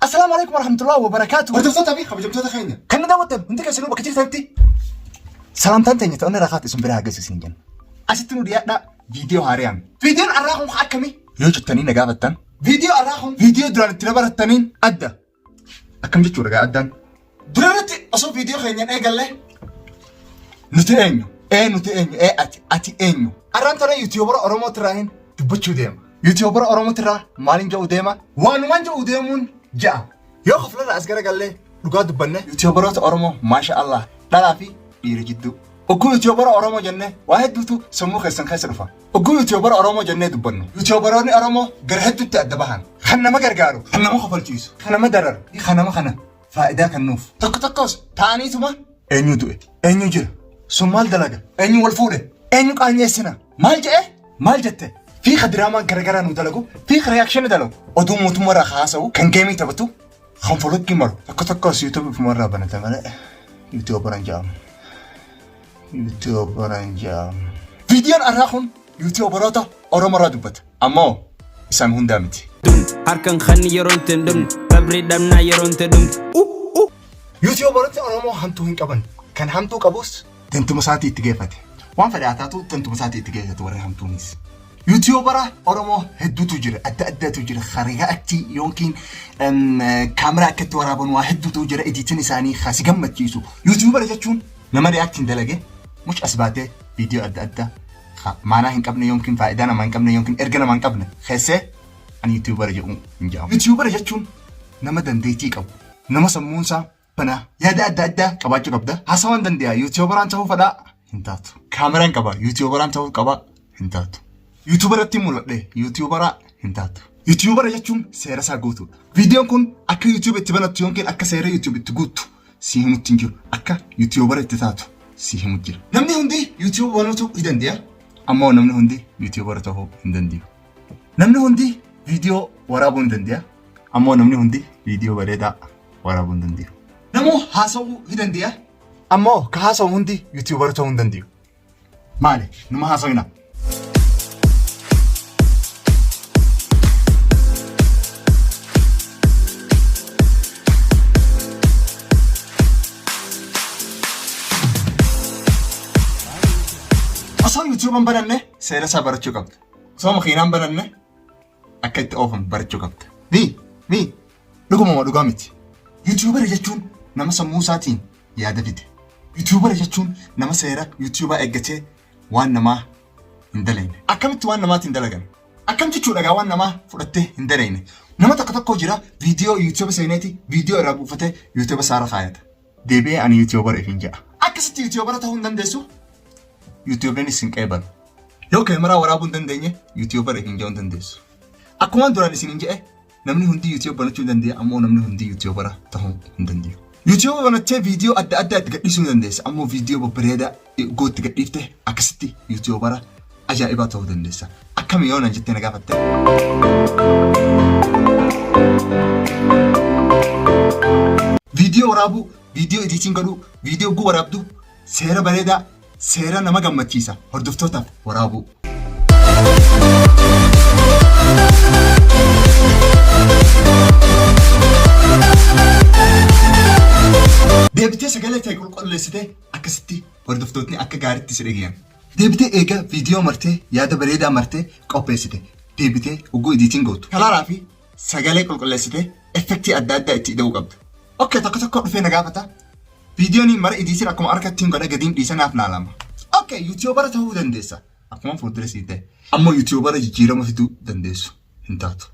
Assalaamu alaikum warahmatullahi wabarakaatu. Hordoftoota fi kabajamtoota keenya. Kan nu daawwattan hundi keessanuu bakka jirtanitti salaamtaan teenya ta'uun irraa kaatu isin biraa hageessu isin jenna. Asitti nu dhiyaadhaa viidiyoo haariyaan. Viidiyoon arraa kun akkamii? Yoo jettanii na gaafattan. Viidiyoo arraa kun viidiyoo duraan itti na barattaniin adda. Akkam jechuudha gaa addaan. Durarratti osoo viidiyoo keenyaan eegalle Nuti eenyu? Ee nuti eenyu? Ee ati? Ati eenyu? Arraan tana yuutiyuubara Oromoo tiraahin dubbachuu deema. Yuutiyuubara Oromoo tirraa maaliin jedhu deema? Waanumaan jedhu deemuun ja'a. Yoo koflarraa as garagallee dhugaa dubbanne yuutiyuubaroota Oromoo maasha Allah dhalaa fi dhiira jidduu. Ogguu yuutiyuubara Oromoo jennee waa hedduutu sammuu keessan keessa dhufa. Ogguu yuutiyuubara Oromoo jennee dubbannu. Yuutiyuubaroonni Oromoo gara hedduutti adda bahan. Kan nama gargaaru, kan nama kofalchiisu, kan nama dararu, kan nama kana faayidaa kennuuf. Tokko tokkos ta'aniituma eenyu du'e, eenyu jira, sun maal dalaga, eenyu wal fuudhe, eenyu qaanyeessina, maal je'e, maal jette. Fiiqa diraamaa garagaraa nu dalagu, fiiqa reakshinii dalagu, oduu mootummaarraa haasa'u, kan geemii taphatu, kan folokkii maru. Tokko tokkos yuutuubii ofumarraa banate malee yuutuubaran jedhamu. Yuutuubaran jedhamu. Viidiyoon har'aa kun yuutuubaroota Oromoorraa dubbata. Ammoo isaan hundaa miti. Harkan kan yeroon hin dhumne, sabri dhabnaa yeroon hin dhumte. Yuutuubaroota Oromoo hamtuu hin qaban. Kan hamtuu qabus tantuma isaatii itti geeffate. Waan fedhe haa taatu tantuma isaatii itti geeffate warri hamtuunis. Yuutuubara Oromoo hedduutu jira. Adda addaatu jira. Hariyaatti yookiin kaameraa akka itti waraaban waa hedduutu jira. Ediitiin isaanii kasi gammachiisu. Yuutuubara jechuun nama reaaktiin dalage much as baatee viidiyoo adda addaa maanaa hin qabne yookiin faayidaa namaa hin qabne yookiin erga namaa hin qabne keessee ani yuutuubara jedhu hin jedhamu. Yuutuubara jechuun nama dandeettii qabu, nama sammuunsaa banaa yaada adda addaa qabaachuu qabda. Haasawaan dandee'a yuutuubaraan ta'uu fadhaa hin taatu. Kaameraan qaba yuutuubaraan ta'uu qaba hin taatu. Yuutuubaratti mul'adhe yuutuubaraa hin taatu. Yuutuubara jechuun seera isaa guutuudha. Viidiyoon kun akka yuutuub itti banattu yookiin akka seera yuutuub itti guuttu si himutti hin jiru. Akka yuutuubara itti taatu si himu jira. Namni hundi yuutuuba banatu ni danda'a. Ammoo namni hundi yuutuubara ta'uu hin danda'u. Namni hundi viidiyoo waraabuu ni danda'a. Ammoo namni hundi viidiyoo bareedaa waraabuu hin danda'u. Namuu haasa'uu ni danda'a. Ammoo ka haasa'u hundi yuutuubara ta'uu hin danda'u. Maali? Numa haasa'ina. Osoo yuutuuban bananne seera isaa barachuu qabda. Osoo makiinaan bananne akka itti oofan barachuu qabda. Mi mi dhuguma dhugaa miti. Yuutuubara jechuun nama sammuu isaatiin yaada fide. Yuutuubara jechuun nama seera yuutuubaa eeggatee waan namaa hin dalagne. Akkamitti waan namaatiin hin dalagan? Akkam jechuudha gaa waan namaa fudhattee hin dalagne. Nama tokko tokko jira viidiyoo yuutuuba seeneeti viidiyoo irraa buufatee yuutuuba isaarra kaayata. Deebi'ee ani yuutuubara ifiin jedha. Akkasitti yuutuubara ta'uu hin dandeessu. Yuutuubiinis hin qeebalu. Yoo kaameraa waraabuu hin dandeenye yuutuubara ifiin jedhuu hin dandeessu. Akkumaan duraan isin hin jedhe namni hundi yuutuub banachuu hin dandeenya ammoo namni hundi yuutuubara ta'uu hin danda'u. Yuutuuba banattee viidiyoo adda addaa itti gadhiisuu ni dandeessa ammoo viidiyoo babbareedaa itti gadhiifte akkasitti yuutuubara ajaa'ibaa ta'uu dandeessa. Akkami yoo naan jettee na gaafatte. Viidiyoo waraabuu, viidiyoo ediitiin godhuu, viidiyoo guu waraabdu seera bareedaa, seera nama gammachiisa hordoftootaaf waraabuu. Deebitee sagalee ta'e qulqulleessitee akkasitti hordoftootni akka gaariitti si dhagayan. Deebitee eega viidiyoo martee yaada bareedaa martee qopheessite deebitee ugguu ediitiin gootu. Kalaaraa fi sagalee qulqulleessitee effektii adda addaa itti ida'uu qabda. Okay tokko tokko dhufee na gaafata. Viidiyoon mara ediitiin akkuma harkattiin godha gadiin dhiisa naaf laalama. Okay yuutuubara ta'uu dandeessa. Akkuma fuuldura sii ta'e. Ammoo yuutuubara jijjiirama fiduu dandeessu hin taatu.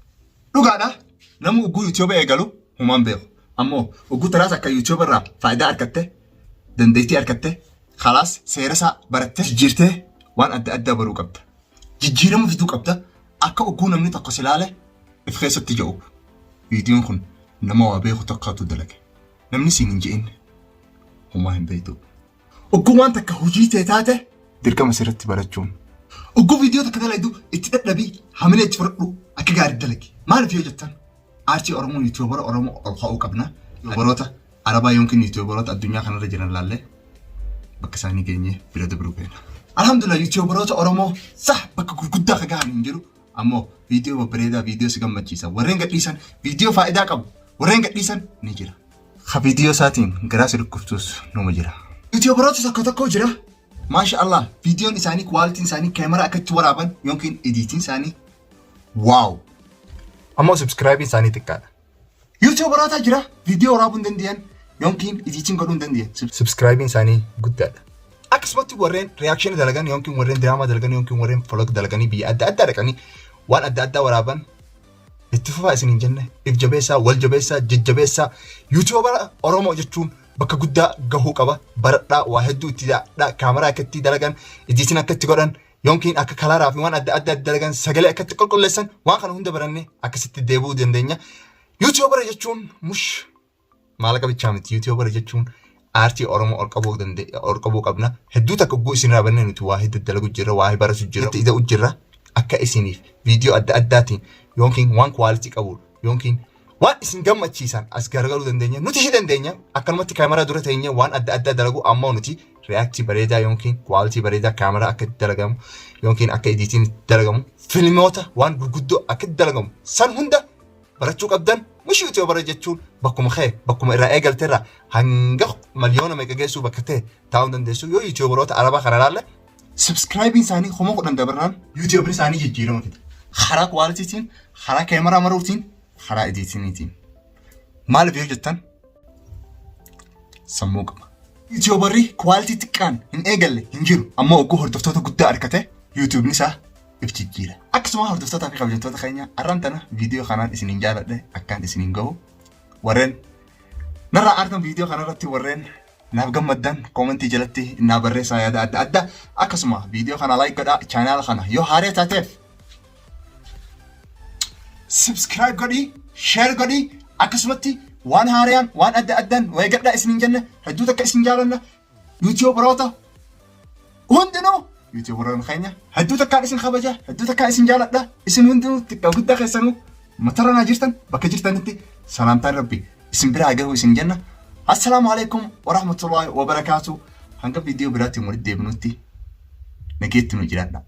Dhugaadha. Nama ugguu yuutuuba eegalu humaan beeku. Ammoo ugguu taraas akka yuutuuba irraa faayidaa argatte dandeettii argatte khalaas seera isaa baratte jijjiirtee waan adda addaa baruu qabda. Jijjiirama fiduu qabda. Akka ugguu namni tokko si ilaale if keessatti jedhu. Viidiyoon kun nama waa beeku tokkotu dalage. Namni siin hin je'in homaa hin beektu. Ugguu waan takka hojii tee taate dirqama sirratti barachuun. Ugguu viidiyoo takka dalagdu itti dadhabii hamilee itti fudhadhu akka gaarii dalagi. Maaliif yoo jettan aartii Oromoo yuutuubara Oromoo ol ka'uu qabna. Yuutuubaroota Arabaa yookiin yuutuubaroota addunyaa kanarra jiran laallee bakka isaanii geenyee bira dabruu feena. Alhamdulillah yuutuubaroota Oromoo sah bakka gurguddaa ka gahan hin jiru. Ammoo viidiyoo babbareedaa viidiyoo si gammachiisa. Warreen gadhiisan viidiyoo faayidaa qabu. Warreen gadhiisan ni jira. Ka viidiyoo isaatiin garaa si dhukkubsus numa jira. Yuutuubaroota tokko tokko jira. Maasha Allah, viidiyoon isaanii, qualityn isaanii, kaameraa akka itti waraaban yookiin editiin isaanii wow. Ammoo subscribeiin isaanii xiqqaadha. Yuutuubaroota jira, viidiyoo waraabuu hin danda'an yookiin editing godhuu hin danda'an. Subscribeiin isaanii guddaadha. Akkasumatti warreen reaction dalagan yookiin warreen diraamaa dalagan yookiin warreen vlog dalaganii biyya adda addaa dhaqanii waan adda addaa waraaban, itti fufaa isiniin jenne. If jabeessaa, wal jabeessaa, jajjabeessaa. Yuutuubara Oromoo jechuun bakka guddaa gahuu qaba. Baradhaa, waa hedduu itti daadhaa, kaameraa akka itti dalagan, editing akka itti godhan yookiin akka coloraa fi waan adda addaa dalagan, sagalee akka itti qulqulleessan, waan kana hunda barannee akkasitti deebi'uu dandeenya. Yuutuubara jechuun mush maallaqa bichaa miti. Yuutuubara jechuun aartii Oromoo ol qabuu qabna. Hedduu takka gugguu isin raabannee nuti waa hedduu dalagu jirra, waa baratu jirra, itti ida'u jirra. Akka isiniif viidiyoo adda addaatiin yookiin waan quality qabu yookiin waan isin gammachiisan as garagaluu dandeenya. Nuti shi dandeenya. Akkanumatti kaameraa dura teenye waan adda addaa dalagu, ammoo nuti react bareedaa yookiin quality bareedaa, kaameraa akka itti dalagamu yookiin akka editiin itti dalagamu, filmoota waan gurguddoo akka itti dalagamu san hunda barachuu qabdan. Mushi yuutuubara jechuun bakkuma kee, bakkuma irraa eegalteerraa hanga miliyoona meeqa geessuu bakka ta'e taa'uu dandeessu yoo yuutuubaroota arabaa kana ilaalle. Subscribeiin isaanii 10,000 dabarraan yuutuubiin isaanii jijjiirama fida. Karaa qualitytiin, karaa kaameraa maruutiin, karaa editingiitiin. Maaliif yoo jettan, sammuu qaba. Yuutuubarri quality xiqqaan hin eegalle hin jiru. Ammoo ogguu hordoftoota guddaa argate yuutuubni isaa if jijjiira. Akkasuma hordoftootaa fi kabajamtoota keenya, har'aan tana viidiyoo kanaan isiniin jaaladhe akkaan isiniin gahu. Warreen narraa aartan viidiyoo kanarratti, warreen naaf gammaddan commentii jalatti naa barreessaa yaada adda addaa. Akkasuma viidiyoo kana like godhaa, channel kana yoo haaraa taateef subscribe godhii, share godhii. Akkasumatti waan haaraan, waan adda addaan wayi gadhaa isiniin jenne. Hedduu takka isin jaalanna. Yuutuubaroota hundinuu, yuutuubaroonni keenya, hedduu takkaan isin kabaja, hedduu takkaan isin jaaladha. Isin hundinuu xiqqaa guddaa keessanuu matarra naa jirtan, bakka jirtanitti salaamtaan rabbi isin biraa gahu isin jenna. Assalaamu alaikum warahmatullahi wabarakaatu. Hanga viidiyoo biraatti walitti deebinutti nageetti nu jiraadha.